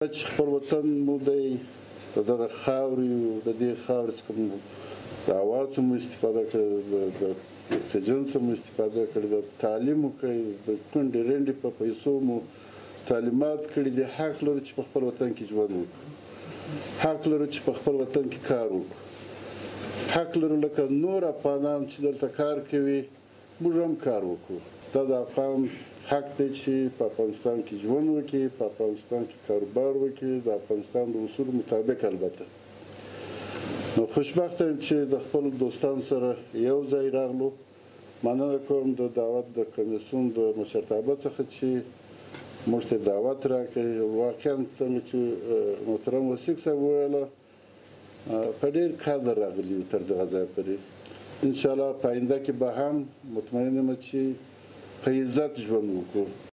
چې خپل وطن مو دی، د دغه خاورې یو، د دې خاورې څخه مو د هوا څخه مو استفاده کړې، د اکسیجن څخه مو استفاده کړې، د تعلیم مو کړی، د کونډې رنډې په پیسو مو تعلیمات کړي دي. حق لرو چې په خپل وطن کې ژوند وکړو، حق لرو چې په خپل وطن کې کار وکړو، حق لرو لکه نور افغانان چې دلته کار کوي موږ هم کار وکړو. دا د افغان حق دی چې په افغانستان کې ژوند وکړي، په افغانستان کې کاروبار وکړي، د افغانستان د اصولو مطابق البته. نو خوشبخته یم چې د خپل دوستان سره یو ځای راغلو. مننه کوم د دعوت د کمیسیون د مشرتابه څخه چې موږ ته دعوت راکړي. واقعا څنګه چې محترم وثیق صاحب وویله، په ډېر قدر راغلي یو تر دغه ځایه پورې. انشاءالله په آینده کې به هم مطمئن یم چې په عزت ژوند وکړو.